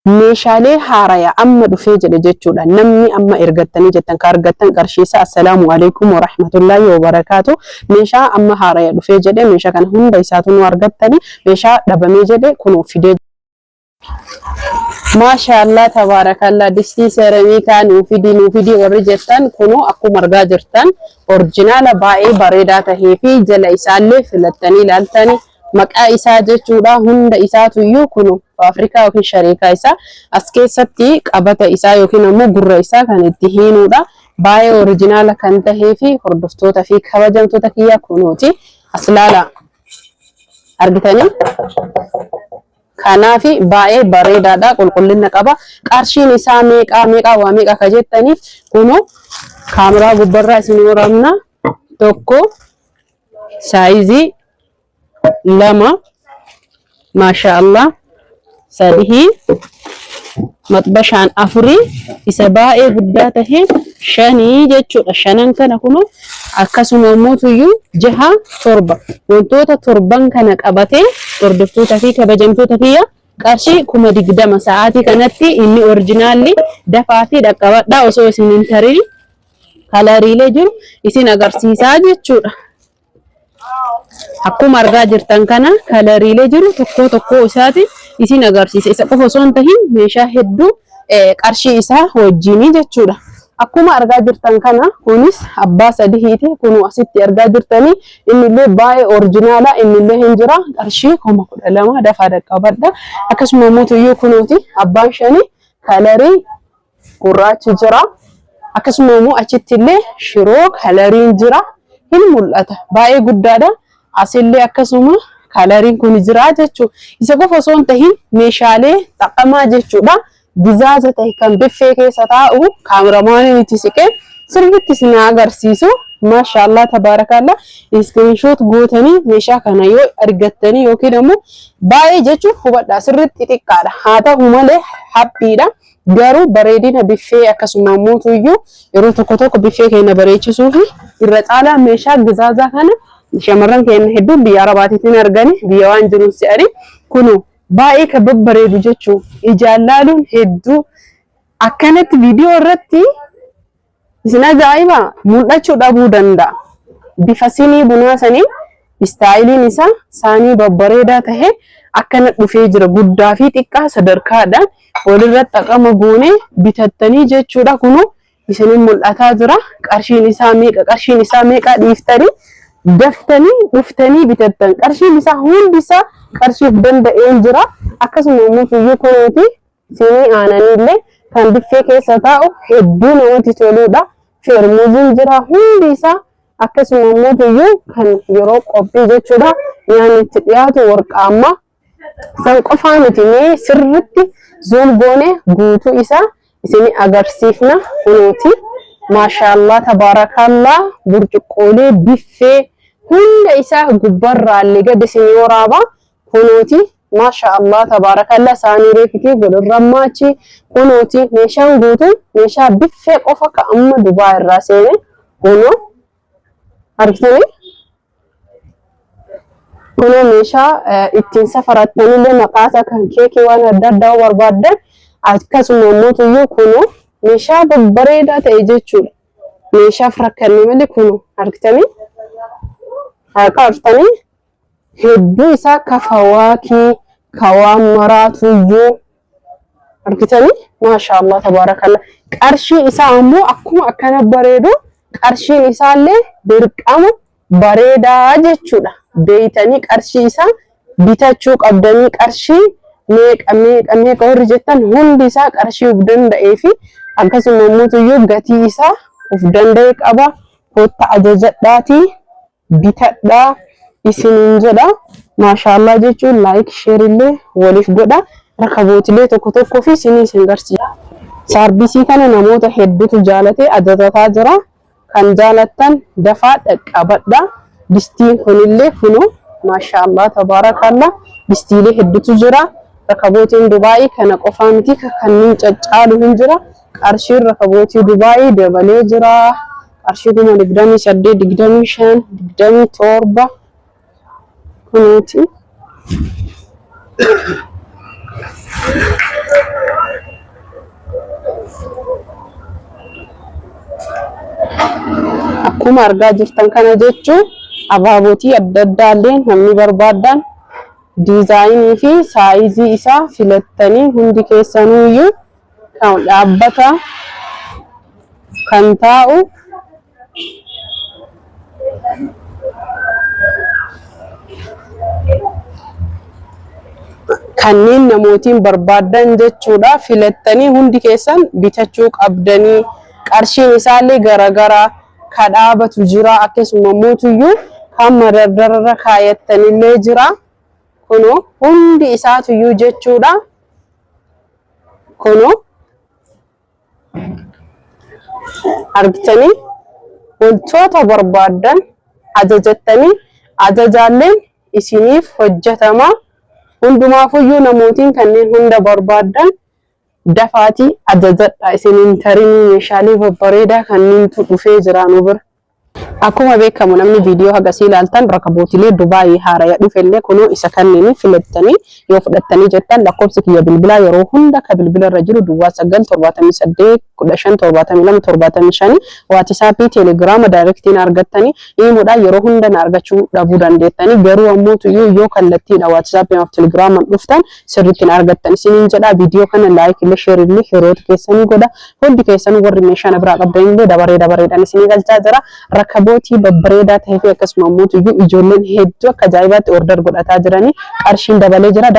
Meeshaalee haaraya amma dhufee jedhe jechuudha. Namni amma ergattanii jettan ka argattan qarshii isaa assalaamu alaikum warahmatullaahi wabarakaatu. Meeshaa amma haaraya dhufee jedhe meeshaa kana hunda isaatu nu argattani meeshaa dhabamee jedhe kunoo fidee. Maashaallah tabaarakallah distii seeramiikaa nuu fidii nuu fidii warri jettan kunoo akkuma argaa jirtan orjinaala baay'ee bareedaa tahee fi jala isaallee filattanii ilaaltanii maqaa isaa jechuudha hunda isaatuyyuu kunu Afrikaa yookiin shariikaa isaa as keessatti qabata isaa yookiin ammoo gurra isaa kan itti hiinuudha. Baay'ee orijinaala kan tahee fi hordoftoota fi kabajamtoota kiyya kunuuti. As laala argitanii? Kanaaf baay'ee bareedaadha qulqullina qaba. Qarshiin isaa meeqaa meeqaa waa meeqa ka jettaniif kunuu kaameraa gubbarraa isin waraabna tokko saayizii lama maasha Allah sadihii maxbashaan afurii isa baay'ee guddaa tahe shanii jechuudha. Shanan kana kunu akkasuma immoo tuyyuu jaha torba wantoota torban kana qabatee hordoftoota fi kabajamtoota kiyya qarshii 20,000 sa'aatii kanatti inni orijinaalli dafaa fi dhaqqabadhaa osoo isin hin tarin kalariilee jiru isin agarsiisaa jechuudha. Akkuma argaa jirtan kana kalariilee jiru tokkoo tokkoo isaati isin agarsiisa. Isa qofa osoo hin tahin meeshaa hedduu qarshii isaa wajjinii jechuudha. Akkuma argaa jirtan kana kunis abbaa sadihiiti. Kunuu asitti argaa jirtanii innillee baay'ee orijinaala innillee hin jira qarshii 12,000 dafaa dhaqqabadha. Akkasuma immoo tuyyuu kunuuti abbaan shanii kalarii gurraachi jira. Akkasuma immoo achitti illee shiroo kalariin jira. Hin mul'ata. Baay'ee guddaadha. Asillee akkasuma kalariin kun jira jechuudha. Isa qofa osoo hin tahin meeshaalee xaqamaa jechuudha. Gizaaza ta'e kan biffee keessa taa'u kaameramaaniin itti siqee sirriitti isin agarsiisu. Maashaallah tabaarakallah. Iskiriinshoot gootanii meeshaa kana yoo argattanii yookiin ammoo baay'ee jechuun hubadhaa sirriitti xixiqqaadha. Haa ta'u malee haphiidha. Garuu bareedina biffee akkasuma immoo tuyyuu yeroo tokko tokko biffee keenya bareechisuu fi irra caalaa meeshaa gizaazaa kana shamarran keenya hedduun biyya Arabaatiitiin argani biyya waan jiruun se'ani kunu baay'ee kan babbareedu jechuun ijaan laaluun hedduu akkanatti viidiyoo irratti Isin ajaa'iba mul'achuu dhabuu danda'a. Bifa sinii bunaa saniin istaayiliin isaa saanii babbareedaa tahe akkana dhufee jira. Guddaa fi xiqqaa sadarkaadhaan walirra xaqama goonee bitattanii jechuudha. Kunuu isinin mul'ataa jira. Qarshiin isaa meeqa qarshiin isaa meeqa dhiiftanii daftanii dhuftanii bitattan. Qarshiin isaa hundi isaa qarshiif danda'een jira. Akkasuma immoo tuyyuu kunuuti Siinii aananiillee kan biffee keessa taa'u hedduu namatti toluudha. Feermuuziin jira hundi isaa akkasuma immoo tuyyuu kan yeroo qophii jechuudha nyaanni itti dhiyaatu warqaammaa. San qofaa miti mee sirritti zuum goone guutuu isaa isin agarsiifna kunuuti. Maashaallah tabaarakallaa burcuqqoolee biffee hunda isaa gubbarraallee gad isin waraaba. Kunooti maasha Allah tabaarakalla saanii reefitii godhurra maachi kunooti meeshaan guutuun meeshaa biffee qofa ka amma Dubaa irraa seene kunoo argitanii kunoo meeshaa ittiin safarattanillee maqaasaa kan keekii waan adda addaa barbaaddan akkasuma immoo tuyyuu kunoo meeshaa babbareedaa ta'e jechuudha. Meeshaaf rakkanne malee kunoo argitanii harka argitanii hedduu isaa ka fawaakii ka waan maraatuyyuu argitanii maashaallah tabaarakalla qarshii isaa ammoo akkuma akkana bareedu qarshiin isaallee dirqama bareedaa jechuudha beeytanii qarshii isaa bitachuu qabdanii qarshii meeqa meeqa meeqa warri jettan hundi isaa qarshii of danda'ee fi akkasuma immoo gatii isaa of danda'e qaba kotta ajajadhaatii bitadhaa isiniin jedha. Maashaallah jechuun like share illee waliif godha. Rakabootilee tokko tokko fi isinii isin garsiisa. Saarbisii kana namoota hedduutu jaalatee ajajataa jira. Kan jaalattan dafaa dhaqqabadha. Distiin kunillee kunoo maashaallah tabaarakallah distiilee hedduutu jira. Rakabootiin Dubaayii kana qofaa miti kanneen caccaalu hin jira. Qarshiin rakabootii Dubaayii dabalee jira. Qarshii 28,000, 25, 27 kunuuti. Akkuma argaa jirtan kana jechuun abaabootii adda addaallee namni barbaadan diizaayinii fi saayizii isaa filattanii hundi keessanuyyuu kan dhaabbata kan taa'u kanneen namootiin barbaadan jechuudha filattanii hundi keessan bitachuu qabdanii qarshiin isaallee garagaraa ka dhaabatu jira akkasuma mootuyyuu kan madardararra kaayattanillee jira kunoo hundi isaatuyyuu jechuudha kunoo argitanii wantoota barbaaddan ajajattanii ajajaalleen isiniif hojjetama. Hundumaafuyyuu namootiin kanneen hunda barbaaddan dafaatii ajajadha. Isin hin tarinii meeshaalee babbareedaa kanneentu dhufee jira nu bira. Akkuma beekamu namni viidiyoo hagasii ilaaltan rakabootilee Dubaayii haaraya dhufellee kunoo isa kanneen filattanii yoo fudhattanii jettan lakkoofsi kiyya bilbilaa yeroo hunda ka bilbila irra jiru duwwaa 9 78 15 72 75 waatisaappii teelegiraama daayirektiin argattanii iimoodhaan yeroo hunda na argachuu dhabuu dandeettanii garuu ammoo tuyyuu yoo kallattiidha waatisaappii fi teelegiraamaan dhuftan sirriitti na argattan isiniin jedha. Viidiyoo kana like illee share illee hiriyoota keessanii godha. Hundi keessanuu warri meeshaa na biraa qabdan illee dabaree dabareedhaan isinii galchaa jira. Rakabootii babbareedaa ta'ee fi akkasuma ammoo ijoolleen hedduu akka ajaa'ibaatti order godhataa jiranii qarshiin dabalee jira.